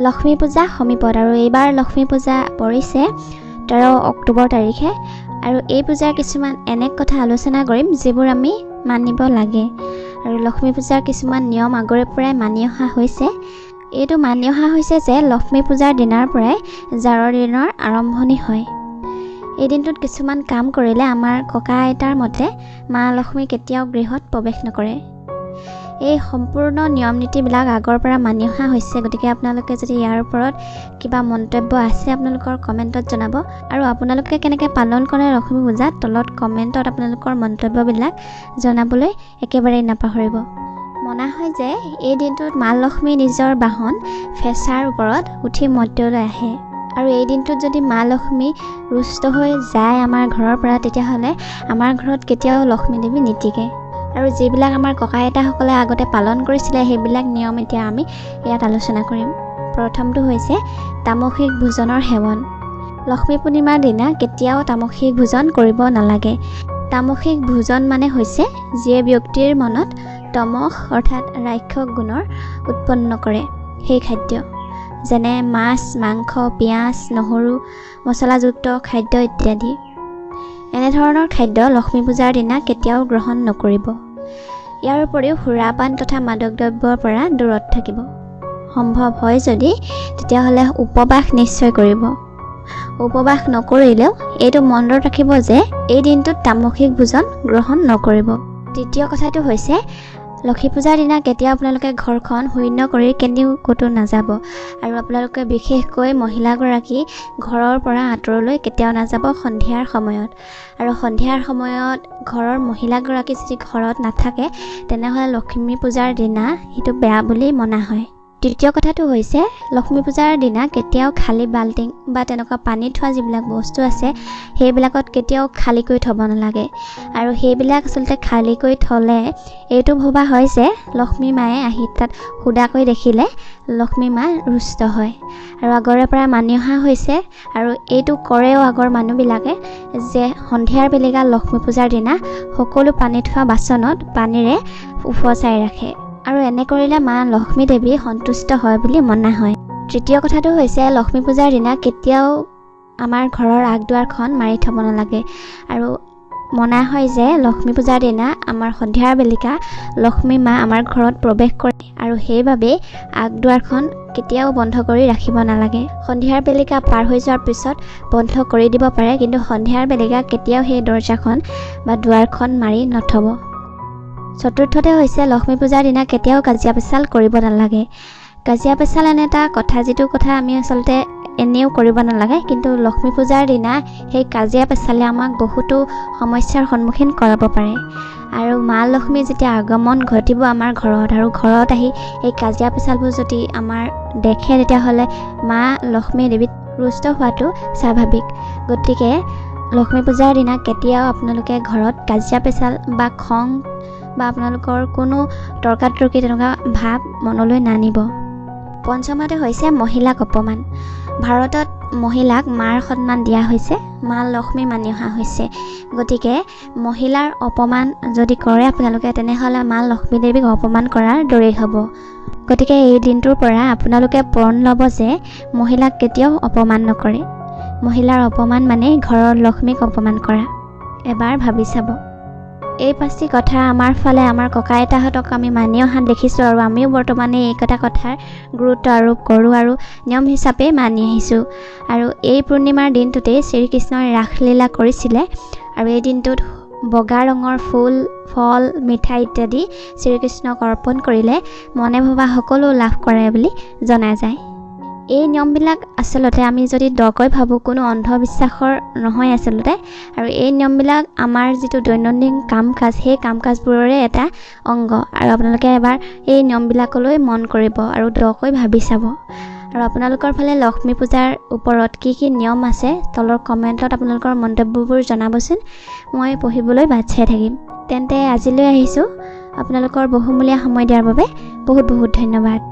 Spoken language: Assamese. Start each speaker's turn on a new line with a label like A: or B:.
A: লক্ষ্মী পূজা সমীপত আৰু এইবাৰ লক্ষ্মী পূজা পৰিছে 13 অক্টোবৰ তাৰিখে। আৰু এই পূজাৰ কিছুমান এনে কথা আলোচনা কৰিম যিবোৰ আমি মানিব লাগে। আৰু লক্ষ্মী পূজাৰ কিছুমান নিয়ম আগৰে পৰাই মানি অহা হৈছে। এইটো মানি অহা হৈছে যে লক্ষ্মী পূজাৰ দিনাৰ পৰাই জাৰৰ দিনৰ আৰম্ভণি হয়। এই দিনটোত কিছুমান কাম কৰিলে আমাৰ ককা আইতাৰ মতে মা লক্ষ্মী কেতিয়াও গৃহত প্ৰৱেশ নকৰে। এই সম্পূৰ্ণ নিয়ম নীতিবিলাক আগৰ পৰা মানি অহা হৈছে। গতিকে আপোনালোকে যদি ইয়াৰ ওপৰত কিবা মন্তব্য আছে আপোনালোকৰ কমেণ্টত জনাব। আৰু আপোনালোকে কেনেকৈ পালন কৰে লক্ষ্মী পূজা তলত কমেণ্টত আপোনালোকৰ মন্তব্যবিলাক জনাবলৈ একেবাৰেই নাপাহৰিব। মনা হয় যে এই দিনটোত মা লক্ষ্মী নিজৰ বাহন ফেঁচাৰ ওপৰত উঠি মৰ্ত্যলৈ আহে। আৰু এই দিনটোত যদি মা লক্ষ্মী ৰুষ্ট হৈ যায় আমাৰ ঘৰৰ পৰা, তেতিয়াহ'লে আমাৰ ঘৰত কেতিয়াও লক্ষ্মী দেৱী নীতিকে। আৰু যিবিলাক আমাৰ ককা আইতাসকলে আগতে পালন কৰিছিলে সেইবিলাক নিয়ম এতিয়া আমি ইয়াত আলোচনা কৰিম। প্ৰথমটো হৈছে তামসিক ভোজনৰ সেৱন। লক্ষ্মী পূৰ্ণিমাৰ দিনা কেতিয়াও তামসিক ভোজন কৰিব নালাগে। তামসিক ভোজন মানে হৈছে যিয়ে ব্যক্তিৰ মনত তমস অৰ্থাৎ ৰাক্ষস গুণৰ উৎপন্ন কৰে সেই খাদ্য, যেনে মাছ, মাংস, পিঁয়াজ, নহৰু, মছলাযুক্ত খাদ্য ইত্যাদি। এনেধৰণৰ খাদ্য লক্ষ্মী পূজাৰ দিনা কেতিয়াও গ্ৰহণ নকৰিব। ইয়াৰ উপৰিও সুৰাপান তথা মাদক দ্ৰব্যৰ পৰা দূৰত থাকিব। সম্ভৱ হয় যদি তেতিয়াহ'লে উপবাস নিশ্চয় কৰিব। উপবাস নকৰিলেও এইটো মনত ৰাখিব যে এই দিনটোত তামসিক ভোজন গ্ৰহণ নকৰিব। তৃতীয় কথাটো হৈছে লক্ষ্মী পূজাৰ দিনা কেতিয়াও আপোনালোকে ঘৰখন শূন্য কৰি কেনিও ক'তো নাযাব। আৰু আপোনালোকে বিশেষকৈ মহিলাগৰাকী ঘৰৰ পৰা আঁতৰলৈ কেতিয়াও নাযাব সন্ধিয়াৰ সময়ত। আৰু সন্ধিয়াৰ সময়ত ঘৰৰ মহিলাগৰাকী যদি ঘৰত নাথাকে তেনেহ'লে লক্ষ্মী পূজাৰ দিনা সেইটো বেয়া বুলি মনা হয়। তৃতীয় কথাটো হৈছে লক্ষ্মী পূজাৰ দিনা কেতিয়াও খালী বাল্টিং বা তেনেকুৱা পানী থোৱা যিবিলাক বস্তু আছে সেইবিলাকত কেতিয়াও খালী কৰি থ'ব নালাগে। আৰু সেইবিলাক আচলতে খালী কৰি থ'লে এইটো ভবা হয় যে লক্ষ্মী মায়ে আহি তাত সুদাকৈ দেখিলে লক্ষ্মী মা ৰুষ্ট হয়। আৰু আগৰে পৰা মানি অহা হৈছে আৰু এইটো কৰেও আগৰ মানুহবিলাকে যে সন্ধিয়াৰ বেলিকা লক্ষ্মী পূজাৰ দিনা সকলো পানী থোৱা বাচনত পানীৰে উপচাই ৰাখে। আৰু এনে কৰিলে মা লক্ষ্মী দেৱী সন্তুষ্ট হয় বুলি মনা হয়। তৃতীয় কথাটো হৈছে লক্ষ্মী পূজাৰ দিনা কেতিয়াও আমাৰ ঘৰৰ আগদুৱাৰখন মাৰি থ'ব নালাগে। আৰু মনা হয় যে লক্ষ্মী পূজাৰ দিনা আমাৰ সন্ধিয়াৰ বেলিকা লক্ষ্মী মা আমাৰ ঘৰত প্ৰৱেশ কৰে আৰু সেইবাবেই আগদুৱাৰখন কেতিয়াও বন্ধ কৰি ৰাখিব নালাগে। সন্ধিয়াৰ বেলিকা পাৰ হৈ যোৱাৰ পিছত বন্ধ কৰি দিব পাৰে, কিন্তু সন্ধিয়াৰ বেলিকা কেতিয়াও সেই দৰ্জাখন বা দুৱাৰখন মাৰি নথ'ব। চতুৰ্থতে হৈছে লক্ষ্মী পূজাৰ দিনা কেতিয়াও কাজিয়া পেচাল কৰিব নালাগে। কাজিয়া পেচাল এনে এটা কথা যিটো কথা আমি আচলতে এনেও কৰিব নালাগে, কিন্তু লক্ষ্মী পূজাৰ দিনা সেই কাজিয়া পেচালে আমাক বহুতো সমস্যাৰ সন্মুখীন কৰাব পাৰে। আৰু মা লক্ষ্মী যেতিয়া আগমন ঘটিব আমাৰ ঘৰত আৰু ঘৰত আহি এই কাজিয়া পেচালবোৰ যদি আমাৰ দেখে তেতিয়াহ'লে মা লক্ষ্মী দেৱীত ৰুষ্ট হোৱাটো স্বাভাৱিক। গতিকে লক্ষ্মী পূজাৰ দিনা কেতিয়াও আপোনালোকে ঘৰত কাজিয়া পেচাল বা খং বা আপোনালোকৰ কোনো তৰ্কাতৰ্কি তেনেকুৱা ভাৱ মনলৈ নানিব। পঞ্চমতে হৈছে মহিলাক অপমান। ভাৰতত মহিলাক মাৰ সন্মান দিয়া হৈছে, মা লক্ষ্মী মানি অহা হৈছে। গতিকে মহিলাৰ অপমান যদি কৰে আপোনালোকে তেনেহ'লে মা লক্ষ্মী দেৱীক অপমান কৰাৰ দৰেই হ'ব। গতিকে এই দিনটোৰ পৰা আপোনালোকে পণ ল'ব যে মহিলাক কেতিয়াও অপমান নকৰে। মহিলাৰ অপমান মানে ঘৰৰ লক্ষ্মীক অপমান কৰা। এবাৰ ভাবি চাব। এই পাঁচটি কথা আমাৰ ফালে আমাৰ ককা আইতাহঁতক আমি মানি অহা দেখিছোঁ আৰু আমিও বৰ্তমানে এইকেইটা কথাৰ গুৰুত্ব আৰোপ কৰোঁ আৰু নিয়ম হিচাপে মানি আহিছোঁ। আৰু এই পূৰ্ণিমাৰ দিনটোতেই শ্ৰীকৃষ্ণই ৰাসলীলা কৰিছিলে আৰু এই দিনটোত বগা ৰঙৰ ফুল, ফল, মিঠাই ইত্যাদি শ্ৰীকৃষ্ণক অৰ্পণ কৰিলে মনে ভবা সকলো লাভ কৰে বুলি জনা যায়। এই নিয়মবিলাক আচলতে আমি যদি দকৈ ভাবোঁ কোনো অন্ধবিশ্বাসৰ নহয় আচলতে। আৰু এই নিয়মবিলাক আমাৰ যিটো দৈনন্দিন কাম কাজ সেই কাম কাজবোৰৰে এটা অংগ। আৰু আপোনালোকে এবাৰ এই নিয়মবিলাকলৈ মন কৰিব আৰু দকৈ ভাবি চাব। আৰু আপোনালোকৰ ফালে লক্ষ্মী পূজাৰ ওপৰত কি কি নিয়ম আছে তলৰ কমেণ্টত আপোনালোকৰ মন্তব্যবোৰ জনাবচোন, মই পঢ়িবলৈ বাট চাই থাকিম। তেন্তে আজিলৈ আহিছোঁ। আপোনালোকৰ বহুমূলীয়া সময় দিয়াৰ বাবে বহুত বহুত ধন্যবাদ।